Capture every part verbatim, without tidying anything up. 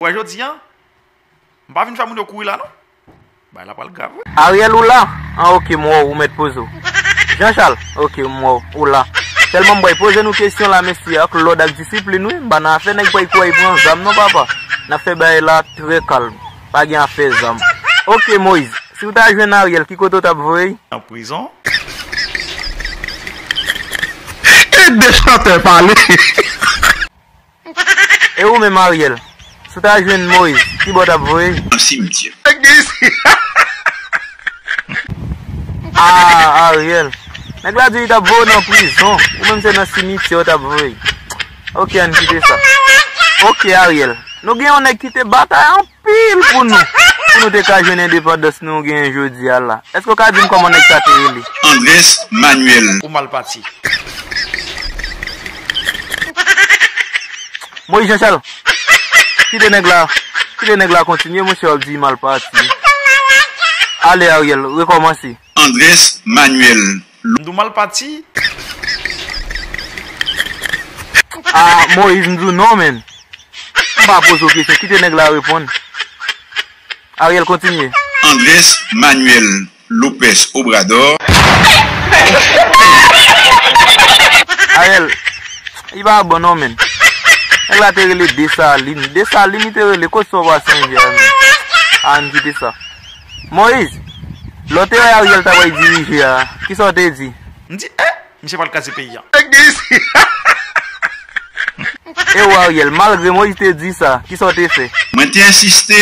Ou wè jodi a, m pa vin fè moun yo kouri la non. Bagay la pral grav wi. Ariel, ou la? An, ok, m wè w, ou mèt poze w. Jean Charles, ok, m wè w, ou la. Sèlman m bay poze nou kesyon la, mesye, ak lòd ak disiplin wi. M pa nan afè nèg pral kouri pran zam non, papa. N ap fè bagay la trè kalm. Pa gen afè zam. Ok, Moyiz, si w ta jwenn Ariel, ki kote w t ap voye l? Nan prizon. E de chantè pale. E ou menm, Ariel, si w ta jwenn Moyiz, ki bò w t ap voye l? Nan simityè. Ah, Ariel. Nèg la di li t ap voye w nan prizon. Ou menm se nan simityè w t ap voye l. Ok, ann kite sa. Ok, Ariel. Nou gen yon nèg ki te batay anpil pou nou. Pou nou te ka jwenn endepandans nou genyen jodi a la. Èske w ka di m kòman nèg sa te rele? Andrès Manuel. Ou mal pati. Moyiz Jean Charles, kite nèg la, kite nèg la kontinye, monchè, w ap di mal pati. Ale, Ariel, rekòmanse. Andrès Manuel. M di w mal pati. Ah, Moyiz, m di w non, menn. M pa poze w kesyon, kite nèg la reponn. Ariel, kontinye. Andrès Manuel Lopez Obrador. Ariel, li pa bon non, menn. Nèg la te rele Desalin. Desalin li te rele, kote sa w pa sonje a, menn? Ann kite sa. Moyiz, lè w te wè Ariel ta pral dirije a, kisa w te di? M di, eh, misye pral kraze peyi a. E w, Ariel, malgre Moyiz te di sa, kisa w te fè? Mwen te ensiste.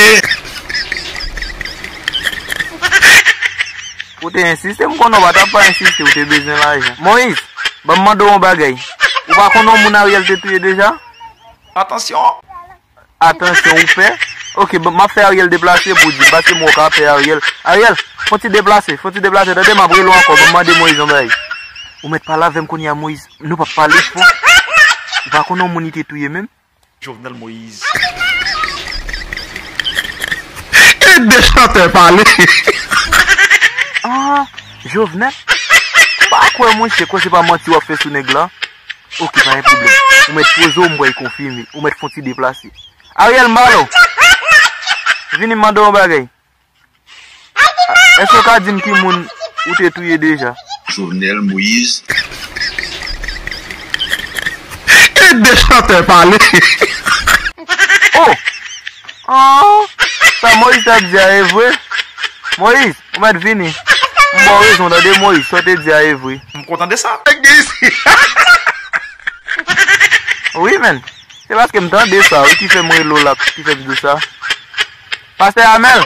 Ou te ensiste, m konnen w pa t ap pa ensiste, ou te bezwen lajan. Moyiz, ban m mande w yon bagay. Ou pa konn yon moun Ariel te touye deja? Atansyon! Atansyon, ou pè? Ok, bon, m ap fè Ariel deplase pou di, paske m wè w ka pè Ariel. Ariel, fon ti deplase, fon ti deplase, tande m ap rele w ankò, ban m mande Moyiz yon bagay. Ou mèt pale avè m kounye a, Moyiz. Nou p ap pale fò. Ou pa konn yon moun li te touye menm? Jovenel Moïse. E de chantè pale. Ah, Jovenel? M pa kwè, monchè, kwè se pa manti w ap fè sou nèg la. Ok, pa gen pwoblèm. Ou mèt poze w, m pral konfime. Ou mèt fon ti deplase. Ariel, m ba w. Vini, m mande w yon bagay. Èske w ka di m ki moun ou te touye deja? Jovenel Moïse. E de chantè pale. Oh! Oh! Sa Moïse t ap di a e vre? Moïse, ou mèt vini. M ba w rezon, tande Moïse, sa w te di a e vre. M kontan de sa. Wi, menn. Se paske m tande sa, wi, ki fè m rele w la, ki fè m di w sa. Pastè Amel,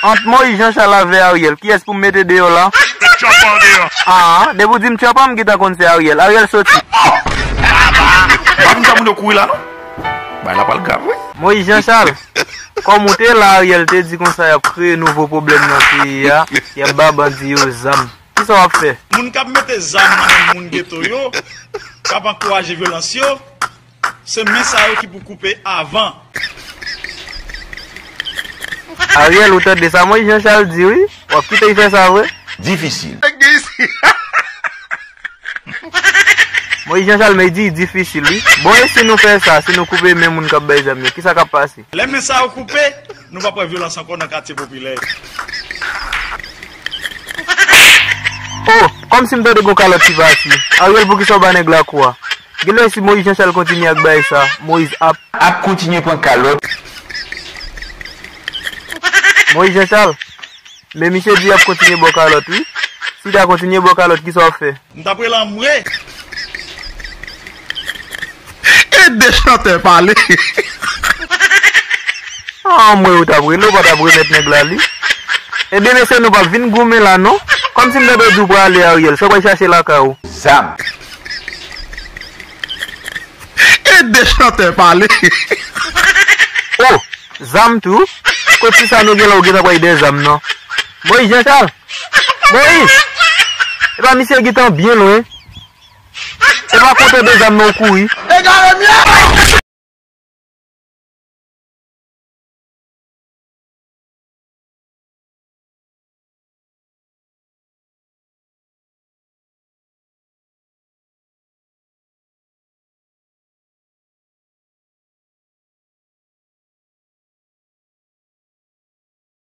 ant Moïse Jean Charles avè Ariel, kiyès pou m mete deyò la? Mete Tchòpan deyò. Ah, depi w di m Tchòpan, m gentan konn se Ariel. Ariel soti. M pa vin fè moun yo kouri la, non. Bagay la pral grav, wi. Moïse Jean Charles, kòm ou te la, Ariel te di konsa y ap kreye nouvo pwoblèm nan peyi a, y ap ba bandi yo zam. Kisa w ap fè? Moun k ap mete zam nan men moun geto yo, k ap ankouraje vyolans yo, se men sa yo ki pou koupe avan. Ariel, ou tande sa Moïse Jean Charles di, wi? W ap kite y fè sa vre? Difisil. Moïse Jean Charles, men di difisil, wi. Bon, e si nou fè sa, si nou koupe men moun k ap bay zam yo, kisa k ap pase? Lè men sa yo koupe, nou p ap wè vyolans ankò nan katye popilè yo. Oh, kòmsi m tande gon kalòt ki pati. Ariel, poukisa w ba nèg la kou a? Genlè si Moïse Jean Charles kontinye ak bagay sa, Moïse ap. Ap kontinye pran kalòt. Moïse Jean Charles, men misye di y ap kontinye ba w kalòt, wi. Si ta kontinye ba w kalòt, kisa w ap fè? M t ap rele anmwe. E de chantè pale. Anmwe ou t ap rele, ou pa t ap remèt nèg la li. Ebyen, mesye, nou p ap vin goumen la, non. Kòmsi m tande w di w prale, Ariel, sa w pral chache lakay ou? Zam. E de chantè pale. Oh, zam tou? Kot ti sa nou gen la, ou gentan pral de zam, non? Moïse Jean Charles? Moïse! Epa misye gentan byen lwen. Epa kote de zam nan w kouri. Egare myèl!